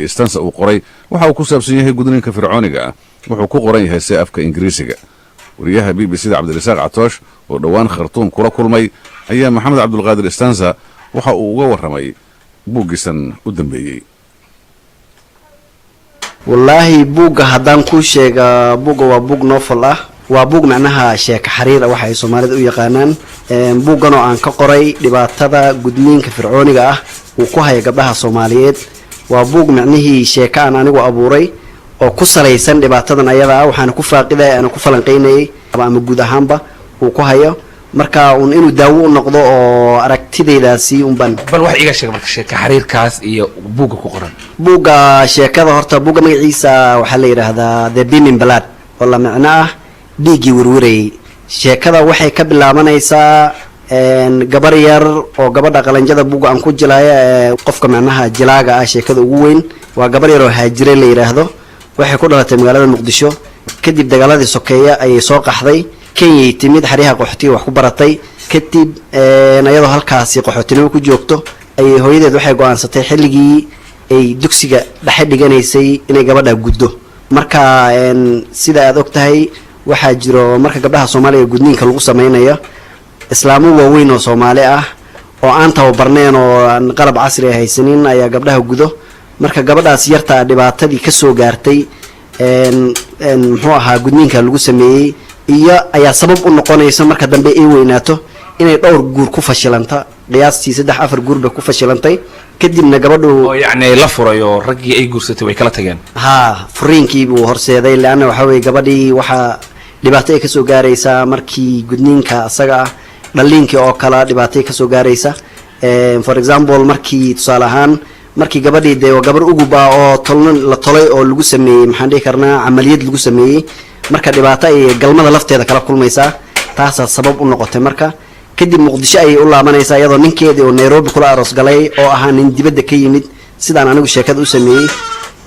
Stanza uu qoray waxa uu ku saabsan yahay gudniinka fircooniga ah. Wuxuu ku qoran yahay si afka Ingiriisiga. Wariyaha BBC da Cabdirasaaq Catoosh oo dhowaan Khartuum kula kulmay ayaa Maxamed Cabdulqaadir Stanza waxa uu uga warramay buuggiisan u dambeeyey. Wallaahi, buugga haddaan kuu sheega, buugga waa buug novel ah, waa buug macnaha sheeka xariir ah, waxa ay Soomaalida u yaqaanaan. Buuggan oo aan ka qoray dhibaatada gudniinka fircooniga ah uu ku haya gabdhaha Soomaaliyeed, waa buug micnihii sheeka aan anigu abuuray oo ku salaysan dhibaatadan ayada ah. Waxaana ku faaqidaya, ana ku falanqeynayay ama guud ahaanba uu ku hayo, marka un inuu daawo u noqdo oo aragtidaydaasi unban. Bal wax iiga sheeg marka sheeka xariirkaas iyo buugga ku qoran. Buugga sheekada, horta buugga magaciisa waxaa la yidhaahdaa The Beaming Blood, oo la micno ah dhiiggii werwerayay. Sheekada waxay ka bilaabanaysaa gabar yar oo gabadha qalanjada buugga aan ku jilaya ee qofka macnaha jilaaga ah. Sheekada ugu weyn waa gabar yar oo Haajire la yidhaahdo. Waxay ku dhalatay magaalada Muqdisho. Kadib dagaaladii sokeeya ayay soo qaxday, Kenyay timid, xeryaha qaxootiga wax ku baratay. Kadib iyadoo halkaasi qaxootinimo ku joogto ayay hooyadeed waxay go-aansatay xilligii ay dugsiga dhexe dhiganaysay inay gabadha guddo. Marka sida aad og tahay, waxaa jiro marka gabdhaha Soomaaliga gudniinka lagu sameynayo islaamo waaweyn oo Soomaali ah oo aan tababarneen oo aan qalab casri ah haysanin ayaa gabdhaha gudo. Marka gabadhaas yartaa dhibaatadii kasoo gaartay muxuu ahaa gudniinka lagu sameeyey iyo ayaa sabab u noqonaysa marka dambe ay weynaato inay dhowr guur ku fashilanta. Qiyaastii saddex, afar guur bay ku fashilantay. Kadibna gabadhu oo yacni la furay oo raggii ay guursatay way kala tageen. Haa, furiinkii buu horseeday, leanna waxaa weye gabadhii waxaa dhibaato ay kasoo gaaraysaa markii gudniinka asaga ah, dhaliinkii oo kale dhibaatay kasoo gaaraysa. For example, markii tusaale ahaan markii gabadhii dee waa gabar ugub ah oo tolna la tolay oo lagu sameeyey, maxaan dhihi karnaa, camaliyad lagu sameeyey, marka dhibaato ayay galmada lafteeda kala kulmaysaa. Taasaa sabab u noqotay. Marka kadib Muqdisho ayay u laabanaysaa iyadoo ninkeedii oo Nairobi kula aroos galay oo ahaa nin dibadda ka yimid, sidaan anigu sheekada u sameeyey.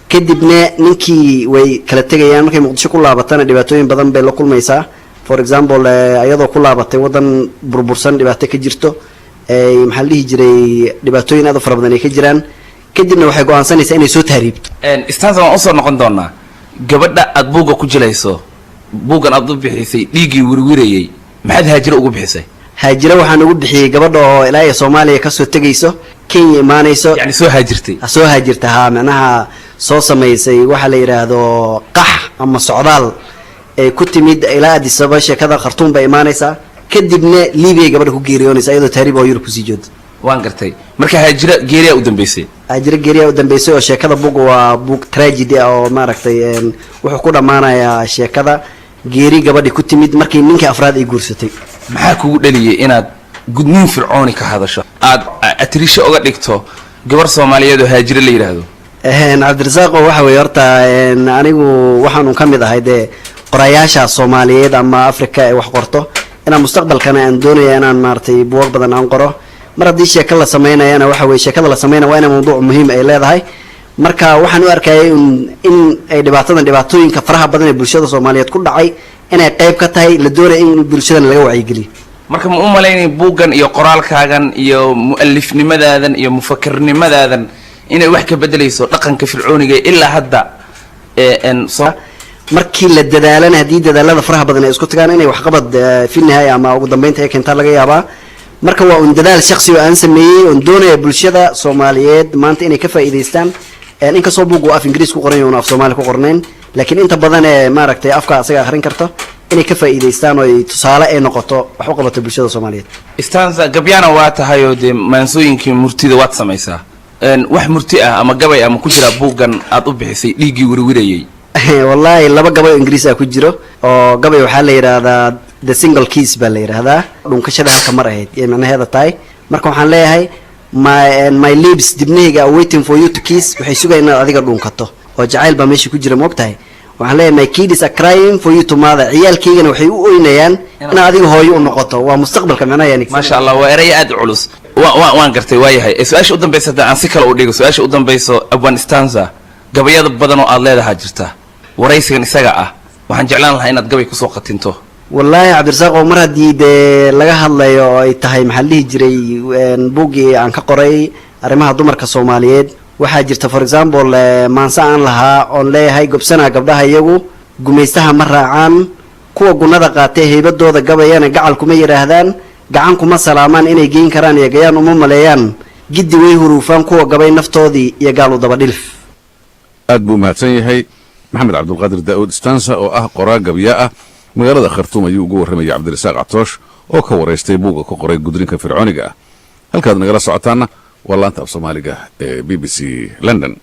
Kadibna ninkii way kala tegayaan. Markay Muqdisho ku laabatana dhibaatooyin badan bay la kulmaysaa. For example, iyadoo ku laabatay waddan burbursan, dhibaato ka jirto, maxaa la dhihi jiray, dhibaatooyin aad u fara badan ay ka jiraan. Kadibna waxay go-aansanaysaa inay soo tahriibto. Stanza, waan usoo noqon doonaa gabadha aad buugga ku jilayso. Buuggan aad u bixisay dhiiggii wirwirayey, maxaad Haajiro ugu bixisay? Haajiro waxaan ugu bixiyey gabadha oo ilaa iyo Soomaaliya kasoo tegayso, Kenya imaanayso. Yani soo haajirtay. Soo haajirta, haa, macnaha soo samaysay waxaa la yidhaahdo qax ama socdaal ay ku timid ilaa Addis Ababa. Sheekada Khartuum bay imaanaysaa, kadibna Libiya gabadha ku geeriyoonaysa iyadoo tahriib oo Yurub kusii joogto. Waan gartay. Marka Haajira geeriyaa u dambeysay. Haajiro geeriyaa u dambeysay, oo sheekada buug waa buug tragedy ah oo maaragtay wuxuu ku dhammaanayaa sheekada geeri gabadhi ku timid markii ninkii afraad ay guursatay. Maxaa kugu dhaliyey inaad gudniin fircooni ka hadasho, aad atrisho uga dhigto gabar Soomaaliyeed oo Haajiro la yidhaahdo? Cabdirasaaqo, waxa weeye horta anigu waxaanu ka mid ahay dee qorayaasha Soomaaliyeed ama Africa ee wax qorto. Inaan mustaqbalkana aan doonaya inaan maaragtay buugaag badan aan qoro. Mar haddii sheeko la sameynayana, waxa weye sheekada la sameynaya waa ina mawduuc muhiim ay leedahay. Marka waxaan u arkayay in ay dhibaatadan, dhibaatooyinka faraha badan ee bulshada Soomaaliyeed ku dhacay, inay qayb ka tahay, la doonaya in bulshadana laga wacyigeliyo. Marka ma u malaynay buuggan iyo qoraalkaagan iyo mu'alifnimadaadan iyo mufakirnimadaadan inay wax ka bedelayso dhaqanka fircooniga ilaa hadda ee n soo Markii la dadaalana, haddii dadaalada faraha badan ay isku tagaan, inay waxqabad fi nihaaya ama ugu dambeynta ay keentaa laga yaabaa. Marka waa un dadaal shaksi oo aan sameeyey oon doonaya bulshada Soomaaliyeed maanta inay ka faa'iidaystaan. Inkastoo buug uu af Ingiriis ku qoran yahay, una af Soomaali ku qornayn, laakiin inta badan ee maaragtay afka asaga akhrin karto inay ka faa'iidaystaan oo ay tusaale ay noqoto, wax u qabato bulshada Soomaaliyeed. Stanza, gabyana waa tahayoo dee maansooyinkii murtida waad samaysaa. Wax murti ah ama gabay ama ku jira buuggan aad u bixisay dhiiggii wirwirayey? Wallaahi, laba gabay oo Ingiriis ah ku jiro, oo gabay waxaa la yidhaahdaa The Single Kiss baa la yidhaahdaa, dhunkashada halka mar ahayd yay macnaheeda tahay. Marka waxaan leeyahay my lips, dibnahayga, are waiting for you to kiss, waxay sugayaan inaad adiga dhunkato, oo jacayl baa meesha ku jira, ma ogtahay? Waxaan leeyahay my kids are crying for you to mother, ciyaalkaygana waxay u oynayaan inaad adiga hooyo u noqoto. Waa mustaqbalka macnaha yani. Maasha Allah, waa eray aad u culus. Wa waan gartay, waayahay. Su-aasha u dambaysa hadda aan si kale u dhigo, su-aasha u dambayso, abwan Stanza, gabayada badan oo aad leedahaa jirta. Waraysigan isaga ah waxaan jeclaan lahaa inaad gabay kusoo qatinto. Wallaahi Cabdirasaaq, oo mar haddii dee laga hadlayo oo ay tahay, maxaa la dhihi jiray, buuggii aan ka qoray arrimaha dumarka Soomaaliyeed. Waxaa jirta, for example, maanse aan lahaa oon leeyahay: "Gobsanaa gabdhaha iyagu, gumaystaha ma raacaan, kuwa gunnada qaatee haybadooda gabayana gacal kuma yidhaahdaan, gacan kuma salaamaan, inay geyn karaan iyo gayaan uma maleeyaan, giddi way huruufaan kuwa gabay naftoodii iyo gaalu dabadhilif." Aad buu mahadsan yahay Maxamed Cabdulqaadir Daa'uud Stansa oo ah qoraa gabyaa ah. Magaalada Khartuum ayuu ugu warramayay Cabdirasaaq Catoosh oo ka waraystay buugga ka qoray gudniinka fircooniga ah. Halkaad nagala socotaanna waa laanta af Soomaaliga ee BBC London.